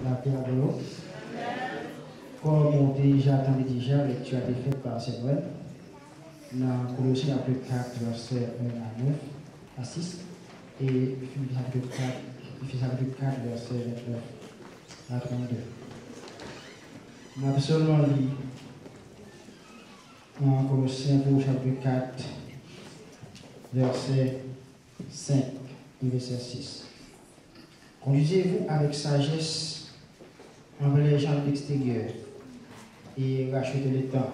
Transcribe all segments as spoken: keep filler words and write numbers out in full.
Lapè avè w. Kòm ou deja tande deja, lekti a te fèt pa sè Nwèl nan Kolosyen chapit kat, vèsè en a nèf, a sis, e Filipi chapit kat, Efezyèn chapit kat, vèsè vennèf a trannde. M ap sèlman li an Kolosyen pou chapit kat, vèsè senk e vèsè sis. Conduisez-vous avec sagesse envers les gens de l'extérieur et rachetez le temps.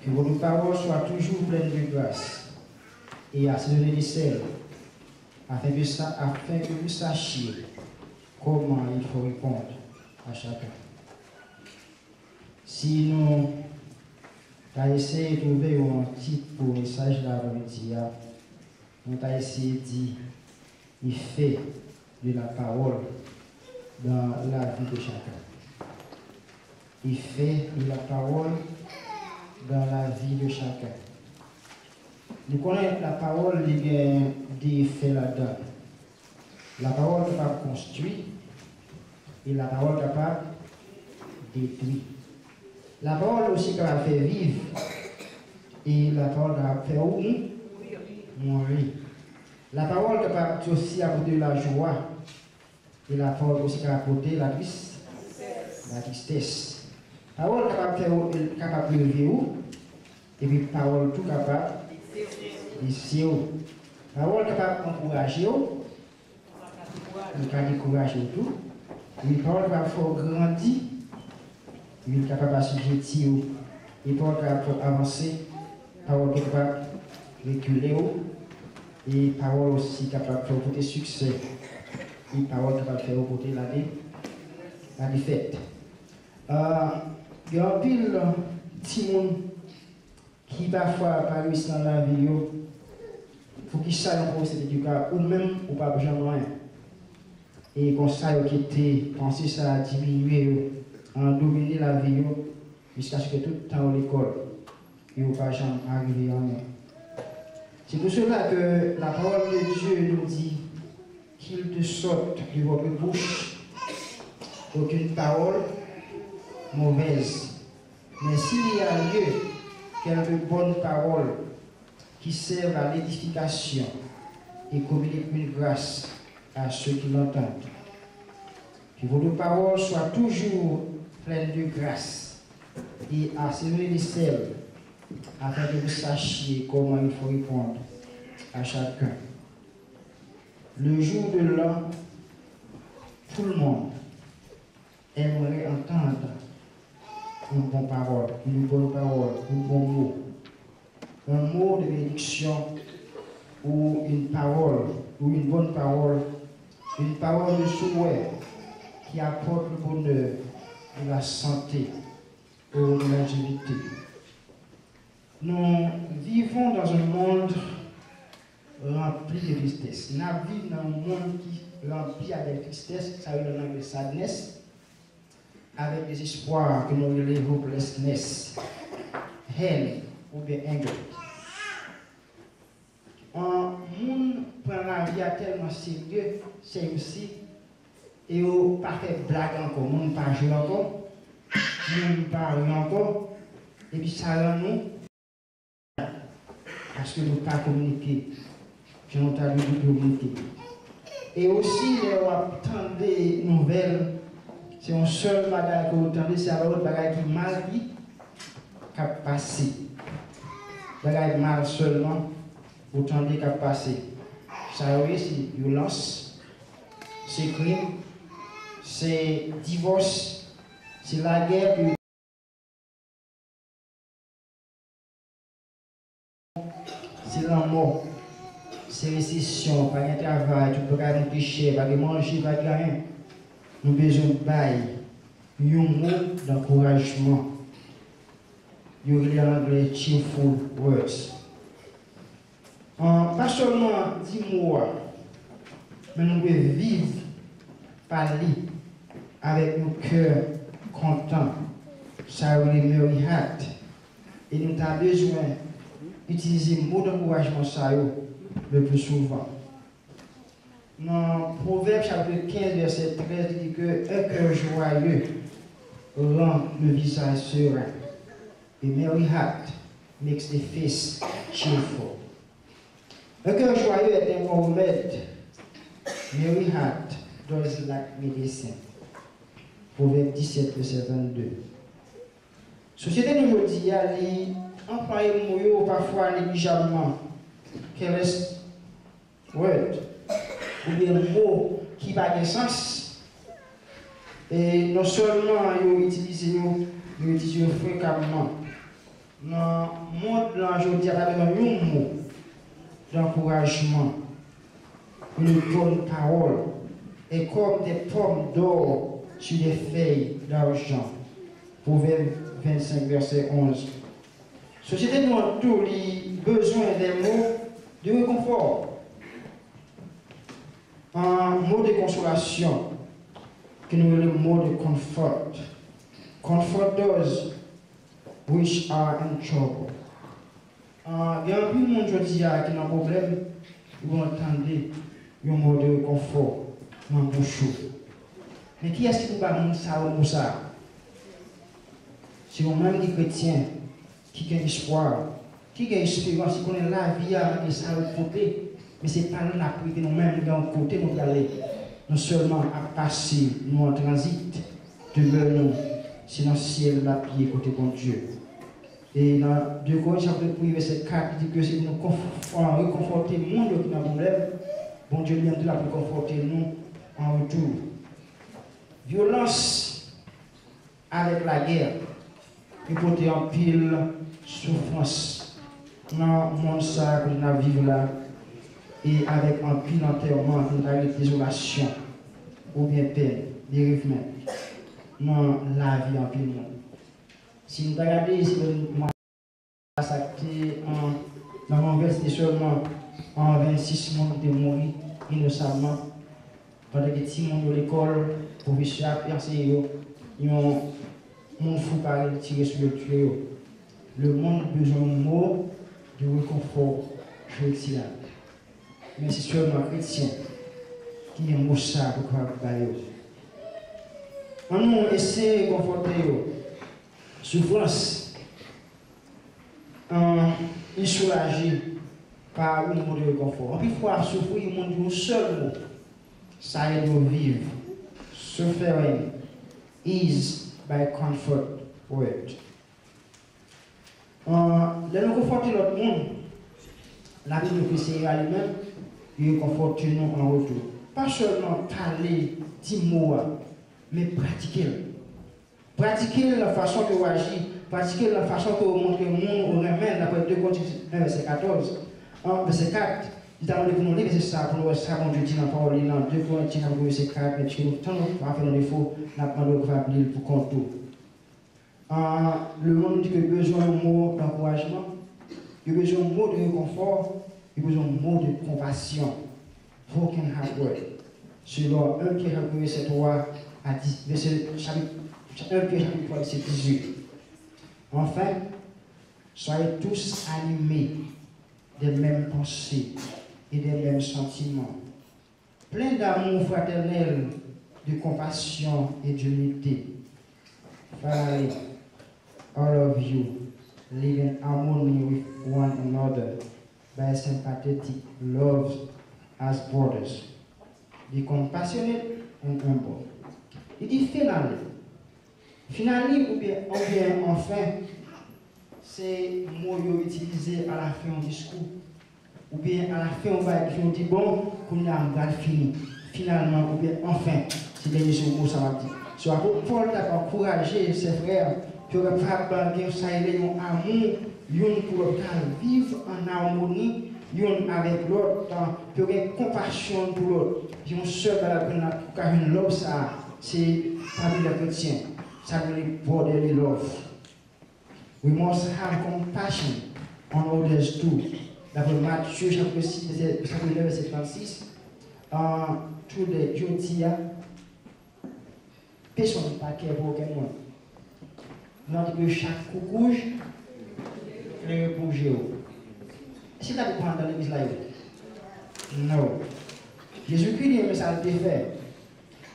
Que votre parole soit toujours pleine de grâce et assaisonnée de sel, afin que, sa- afin que vous sachiez comment il faut répondre à chacun. Si nou ta eseye twouve yon tit pou mesaj la vandredi a, nou ta eseye di effet de la parole dans la vie de chacun. Effet de la parole dans la vie de chacun. Nou konnen lapawòl li gen de efè ladan l. Lapawòl kapab konstwi e lapawòl kapab detwi. Lapawòl osi kapab fè viv e lapawòl kapab fè ou mou- mouri. Lapawòl kapab osi apòte lajwa e lapawòl osi kapab pote latris- latristès. Pawòl kapab fè ou kapab leve ou, epi pawòl tou kapab blese ou. Pawòl kapab ankouraje ou, li ka dekouraje w tou. Epi pawòl kapab fè w grandi. Epi li kapab asijeti w. Epi pawòl kapab fè w avanse. Pawòl tou kapab rekile w. E pawòl osi kapab fè w pote siksè. E pawòl kapab fè w pote lade- ladefèt. Ah, gen anpil timoun ki pafwa pa reyisi nan lavi yo. Poukisa yon pwofesè te di w ka ou menm ou p ap janm anyen? E konsa yo kite panse sa a diminye yo, an domine lavi yo, jiskaske tout tan yo lekòl, yo pa janm arive anyen. C'est pour cela que la parole de Dieu nous dit qu'il te sorte de votre bouche aucune parole mauvaise. Mais s'il y a lieu, quelques bonnes paroles qui servent à l'édification et communiquent une grâce à ceux qui l'entendent. Que votre parole soit toujours pleine de grâce et assaisonnée de sel, afin que vous sachiez comment il faut répondre à chacun. Le jour de l'an, tout le monde aimerait entendre une bonne parole, une bonne parole, un bon mot. Un mot de bénédiction ou une parole, ou une bonne parole, une parole de souhait qui apporte le bonheur, de la santé ou de longévité. Nous vivons dans un monde rempli de tristesse. N ap viv nan yon mond ki ranpli avèk tristès, sa yo rele nan anglè sadness, avèk dezespwa ke nou rele hopelessness, hèn oubyen anger. An, moun pran lavi a tèlman serye, serye, e yo pa fè blag ankò, moun pa jwe ankò, moun pa ri ankò, epi sa rann nou, paske nou pa kominike jan nou ta dwe kominike. E osi, lè w ap tande nouvèl, se yon sèl bagay ke w tande, se yon bagay ki mal ki k ap pase. Bagay mal sèlman ou tande k ap pase. Sa yo ye, se vyolans, se krim, se divòs, se lagè, se lanmò, se resesyon, pa gen travay, tout bagay moute chè, pa gen manje, pa gen anyen. Nou bezwen bay yon mo dankourajman. Yo rele an anglè cheerful words. An, pa sèlman di mo a, men nou dwe viv pa li avèk yon kè kontan, sa yo rele merry heart, e nou ta bezwen itilize mo dankourajman sa yo le pli souvan. Nan Pwovèb chapit kenz, vèsè trèz, li di ke un cœur joyeux rend le visage serein. A merry heart makes the face cheerful. Un cœur joyeux est un bon remède. Merry heart does like medicine. Pwovèb disèt, vèsè vennde. Sosyete nou jodi a, li anplwaye mo yo pafwa neglijabman, careless word, oubyen mo ki pa gen sans. E non sèlman yo itilize yo, yo itilize yo frekamman. Nan mond lan jodi a, pa gen yon mo dankourajman. Une bonne parole est comme des pommes d'or sur des feuilles d'argent. Pwovèb vennsenk, vèsè onz. Sosyete nou an tou, li bezwen de mo de rekonfò. An mo de konsolasyon, ke nou rele mo de comfort. Comfort those which are in trouble. Ah, gen anpil moun jodi a ki nan pwoblèm, ou konn tande yon mo de rekonfò nan bouch ou. Men kiyès ki pou ba moun sa yo mo sa a? Se nou menm ki kretyen, ki gen espwa, ki gen esperans, ki konnen lavi a gen sa l pote, men se pa l n ap rete nou menm, gen yon kote nou prale. Nou sèlman ap pase, nou an tranzit. Demè nou, se nan syèl n ap ye kote Bondye. E nan de Korent chapit premye vèsè kat, li di ke se pou nou konf- an rekonfòte moun yo ki nan pwoblèm, Bondye li menm tou l ap rekonfòte nou an retou. Vyolans avèk lagè, li pote anpil soufrans nan mond sa a kote n ap viv la, e avèk anpil antèman, kote n ta gen dezolasyon oubyen pèn, bereavement, nan lavi anpil moun. Si n ta gade, se mwa sa k te an, nan Nonvèl, se te sèlman an vennsis moun ki te mouri inosanman, pandan ke timoun yo lekòl, pwofesè ap anseye yo, yon moun fou parèy tire sou yo, tiye yo. Lemonn bezwen yon mo de rekonfò jodi a. Men se sèlman kretyen ki gen mo sa pou kapab ba yo. Ann nou eseye rekonfòte yo. Soufrans, an, li soulaje pa yon mo de rekonfò. Anpil fwa, soufri, yon moun di yon sèl mo, sa ede w viv. Suffering is by comfort word. An, lè nou konfòte lòt moun, n ap vin ke Seyè a li menm, li rekonfòte nou an retou. Pa sèlman pale, di mo a, men pratike l. Pratike l nan fason ke w aji, pratike l nan fason ke w montre moun ou renmen l, daprè de Korentyen en vèsè katòz, an vèsè kat, li ta mande pou nou li vèsè sa a, pou nou wè sa Bondye di nan pawòl li nan de Korentyen chapit vèsè kat, men piske nou, tan nou pa fè nou defo, n ap mande w kapab li l pou kont ou. Ah, lemonn di ke bezwen yon mo dankourajman, yo bezwen yon mo de rekonfò, yo bezwen yon mo de konpasyon. Broken heart word. Selon un Pierre chapit vèsè twa a dis, vèsè, chapit, un Pierre chapit twa, vèsè dizuit. Enfin, soyez tous animés des mêmes pensées et des mêmes sentiments, pleins d'amour fraternel, de compassion et d'unité. Finally, all of you live in harmony with one another by sympathetic love as brothers. Be compassionate and humble. Li di finally. Finally oubyen, oubyen enfin, se mo yo itilize alafen yon diskou. Oubyen alafen yon bagay ki fin, ou di, bon, kounye a m pral fini. Finalman, oubyen enfin, se dènye mo sa m ap di. So, apot Pòl t ap ankouraje sè frè pou yo kapab gen sa rele yon amou youn pou lòt, ka viv an amoni youn avèk lòt, pou yo gen konpasyon youn pou lòt. Yon sèl bagay pou n ap ka jwenn love sa a, se pami lè kretyen. Sa nou rele brotherly love. We must have compassion on others too. Daprè Matye chapit sis, vèsè, chapit nèf, vèsè trannsis, ah, today, jodi a, pèsonn pa kè pou okenn moun. Nan di ke chak koukouj klere pou je w. Èske n ap pran nan legliz la yo? No. Jezikri li menm sa l te fè.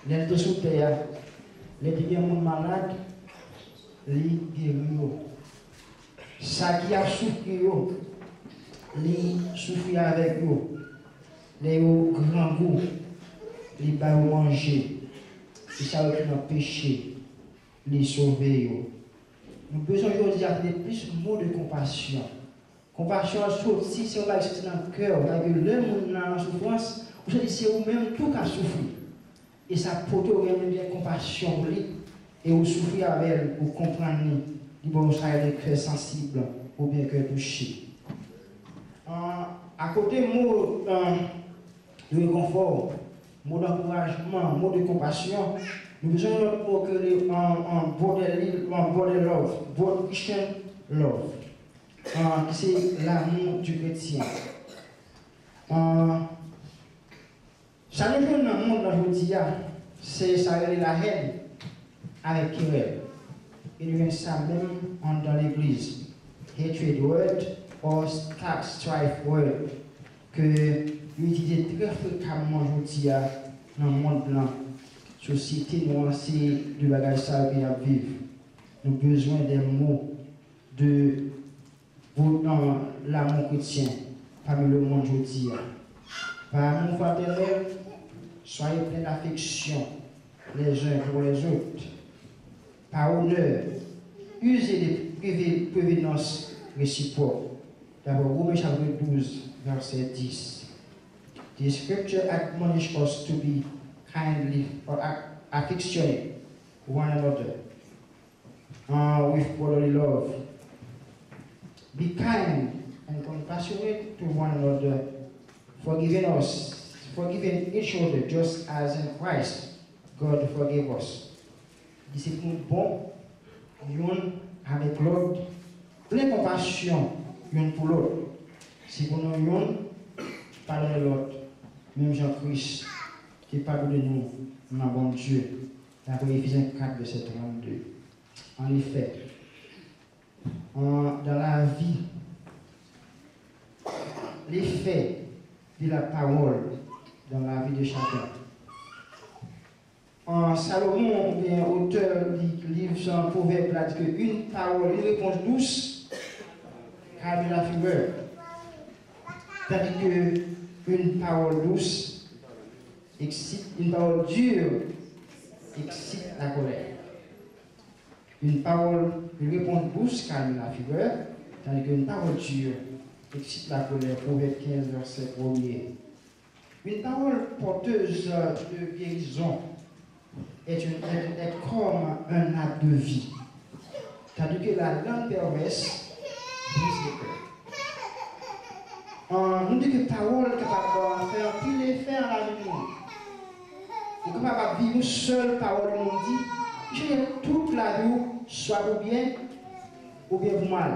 Lè l te sou tè a, lè te gen moun malad, li geri yo. Sa ki ap soufri yo, li soufri avèk yo. Lè yo grangou, li ba yo manje. E sa yo ki nan peche, li sove yo. Nou bezwen jodi a tande plis mo de konpasyon. Konpasyon an soti, se yon bagay ki soti nan kè w. Paske lè moun nan an soufrans, ou santi se ou menm tou k ap soufri. E sa pote w gen, gen konpasyon pou li. E ou soufri avè l, ou konprann li. Li ba w sa rele kè sansib oubyen kè touche. An, akote mo, an, de rekonfò, mo dankourajman, mo de konpasyon, nou bezwen yon lòt mo ke le, an, an, brotherly, an, brother love, brother Christian love, an, ki se l'amour du chrétien. An, sa nou jwenn nan mond lan jodi a, se sa rele lahèn avèk kerèl. E nou jwenn sa menm anndan legliz. Hatred word or sta-, strife word ke yo itilize trè frekamman jodi a nan mond lan. Sosyete nou an, se de bagay sa yo ke y ap viv. Nou bezwen de mo de pou, euh, l'amour chrétien parmi le monde jodi a. Par amour fraternel, soyez pleins d'affection les uns pour les autres. Par honneur, usez des prévé-, prévenances réciproques. D'après Romains chapitre douze, verset dix. The scripture admonish us to be kindly or a-, affectionate one another uh, with brotherly love. Be kind and compassionate to one another, forgiving us, forgiving each other, just as in Christ God forgave us. Li se pou nou bon youn avèk lòt, plen konpasyon youn pou lòt. Se pou nou youn padone lòt, menm jan Kris te padone nou nan Bondye, daprè Efezyen kat, vèsè trannde. En effet, en, dans la vie, l'effet de la parole dans la vie de chacun. En, Salomon, oubyen otè li, liv sa, Pwovèb la, di ke une parole, une réponse douce calme la fureur. Tandis que une parole douce excite, une parole dure excite la colère. Une parole, une réponse douce calme la fureur, tandis qu'une parole dure excite la colère. Proverbe quinze, verset premier. Une parole porteuse de guérison est, une, est, est comme un arbre de vie, tandis que la langue perverse brise le cœur. An, nou di ke pawòl kapab, euh, fè anpil efè nan lavi moun. Ou kapab ap viv yon sèl pawòl yon moun di, ki chanje tout lavi w, swa pou byen oubyen pou mal.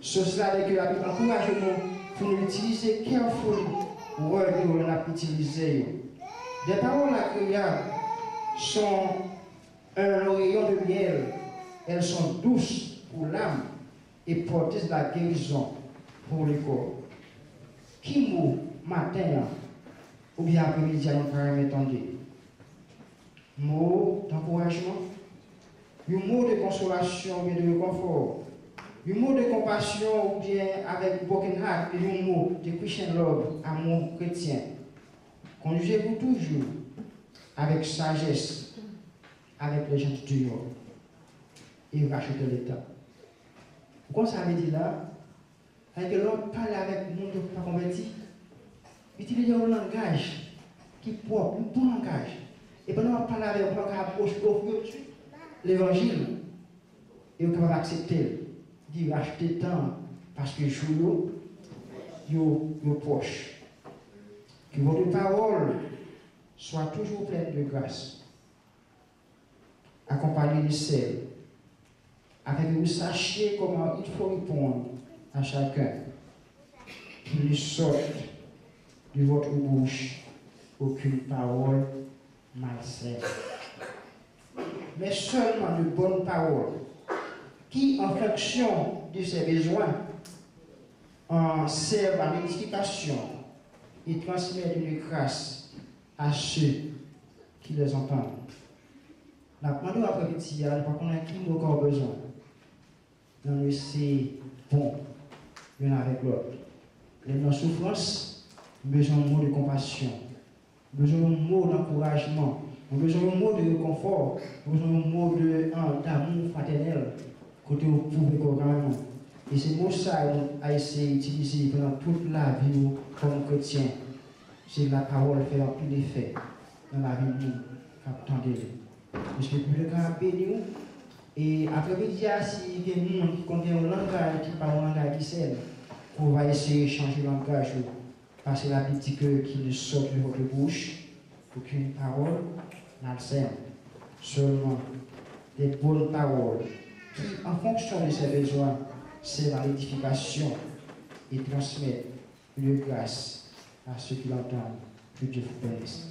Se sa ke Labib ankouraje nou pou nou itilize carefully word yo lè n ap itilize yo. Des paroles agréables sont un rayon de miel, elles sont douces pour l'âme et porteuses de la guérison pour le corps. Ki mo maten an oubyen apremidi a nou ta renmen tande? Mo dankourajman? Yon mo de konsolasyon oubyen de rekonfò? Yon mo de konpasyon oubyen avèk broken heart, yon mo de Christian love, amou kretyen? Conduisez-vous toujours avec sagesse avec les gens du dehors et rachetez le temps. Ou konn sa vle di la? Sa vle di ke lè w ap pale avèk moun ki pa konvèti, itilize yon langaj ki pwòp, yon bon langaj. E pandan w ap pale avè yo, w ka ofri yo levanjil. E yo kapab aksepte l. Di, rachte tan, paske jou yo, yo, yo pwòch. Que votre parole soit toujours pleine de grâce, accompagnée de sel, afin que vous sachiez comment il faut répondre à chacun. Qu'il ne sorte de votre bouche aucune parole malsaine, mais seulement de bonnes paroles qui, en fonction de ses besoins, en servent à l'édification et transmettent une grâce à ceux qui les entendent. N ap mande w aprè midi a, nou pa konnen ki mo ke w bezwen. Ann rete bon youn avèk lòt. Lè n nan soufrans, nou bezwen yon mo de konpasyon. Nou bezwen yon mo d'ankourajman. Nou bezwen yon mo de rekonfò. Nou bezwen yon mo de, ah, d'amour fraternel. Kote w pwouve ke w renmen. E se mo sa yo nou a eseye itilize pandan tout lavi nou kòm kretyen. Se lapawòl fè anpil efè nan lavi moun k ap tande li. Mesye Bondye ka beni w. E aprè midi a, si gen moun ki konn gen yon langay ki pa yon langay ki sèl, ke w va eseye chanje langaj ou. Parce que la Bible dit que qu'il ne sorte de votre bouche aucune parole malsaine, seulement des bonnes paroles qui, en fonction de ses besoins, servent à l'édification et transmettent une grâce à ceux qui l'entendent. Que Dieu vous bénisse.